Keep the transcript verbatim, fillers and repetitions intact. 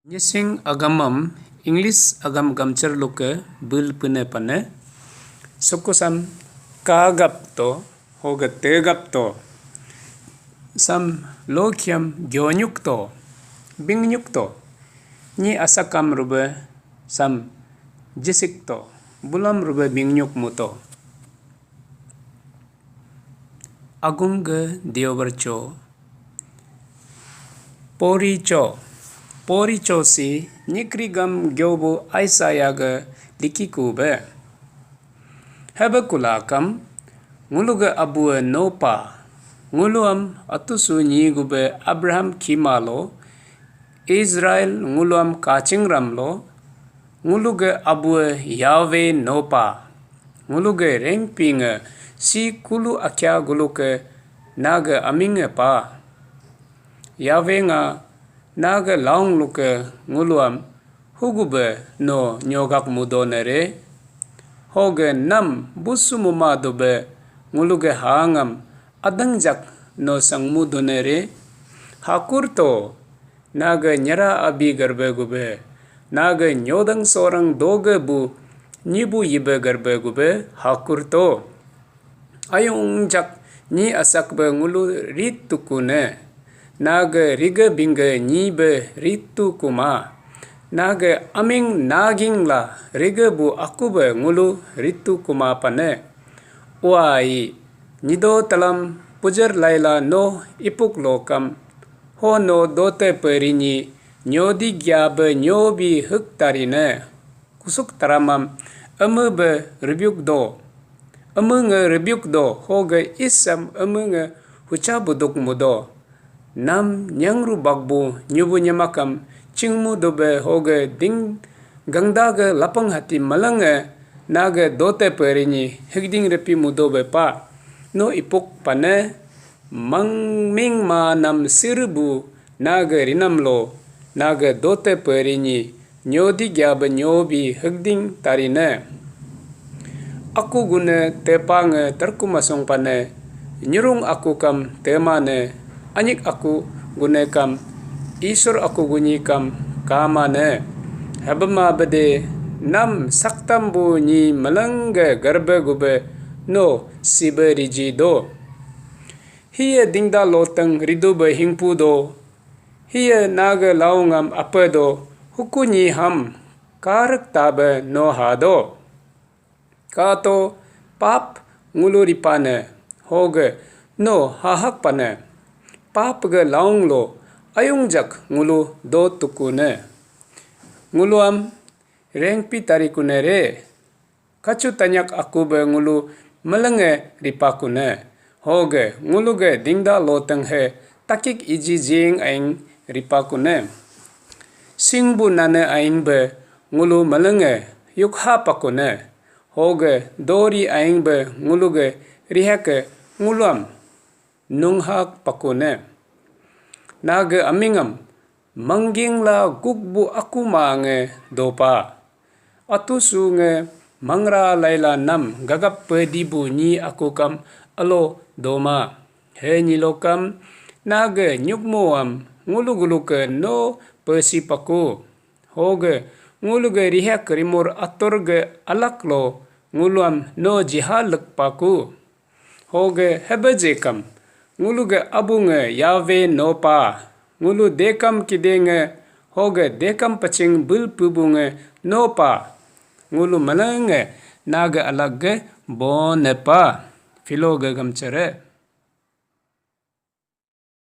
Nyising agamam English agam gamchar luke bul pune pane. Suku sam kagap to, hoga tegap to. Sam lokiam gyonyuk to, bingnyuk to. Nyi asakam rube sam jisik to, bulam rube bingnyuk muto. Agung ge diobar cho. Pori cho. Pori cho si nyikrigam gyobu Isaiah ge likiku be. Hebe kulakam, ngulu ge abue nopa. Nguluam atusu nyi gube Abraham kimalo, Israel nguluam kachingram lo, ngulu ge abue Yahweh nopa. Ngulu ge rengpi nge si kulu akia guluke nage aming nge pa. Yahweh nga nage laung luke nguluam hugube no nyogak mudone re. Hoge nam busu muma dobe ngulu ge hangam adangjak no sangmu done re. Hakur to, nage nyera abi garbe gube, nage nyodang sorang doge bu nyibu yibe garbe gube hakur to. Ayung jak nyi asak be ngulu rit tukune. Nage rige bingge nyi be rit tukuma. Nage aming naging la rige bu aku be ngulu rit tukuma pane. Uai, nyido talam pujar laila no ipuk lokam. Ho no dote perini nyodi gya be nyobi huk tarine. Kusuk taramam eme be rebiuk do. Eme nge rebiuk do, hoge isam eme nge hucha buduk mudo. Nam nyangru bakbu nyubu nyamakam chingmu dobe hoge ding gangda ge lapang hati malang nge nage dote perini hegding repi mudo be pa. No ipuk pane mangming ma nam sirbu nage rinam lo nage dote perini nyodi gya be nyobi hegding tarine. Aku gune tepa nge terku masung pane, nyurung aku kam tema ne, anyik aku gune kam, isur aku gunyi kam kama ne. Hebema bede nam saktam bu nyi melengge garbe gube no sibe riji do. Hiye dingda loteng ridu be hingpu do. Hiye nage laungam ape do, huku nyi ham karek tabe no ha do. Kato pap ngulu ripane, hoge no hahak pane. Pap ge laung lo ayung jak ngulu do tukune. Ngulu am rengpi tarikune re. Kachu tanyak aku be ngulu melenge ripakune. Hoge ngulu ge dingda loteng he takik iji jing aing ripakune. Singbu nane aing be ngulu melenge yukha pakune. Hoge dori aing be ngulu ge riheke nguluam nunghak pakune. Nage amingam mangging la gukbu aku ma nge dopa. Atu su nge mangra laila nam gagap pedibu nyi aku kam alo doma. He nyilokam nage nyukmu am ngulu gulu ke no pesi paku. Hoge ngulu ge rihek rimur atur ge alak lo ngulu am no jiha lek paku. Hoge hebe jekam, ngulu ge abu nge Yahweh nopa, ngulu dekam kide nge, hoge dekam paching bul pubu nge nopa, ngulu meleng nge nage alag ge bone pa. Philo ge gamchere.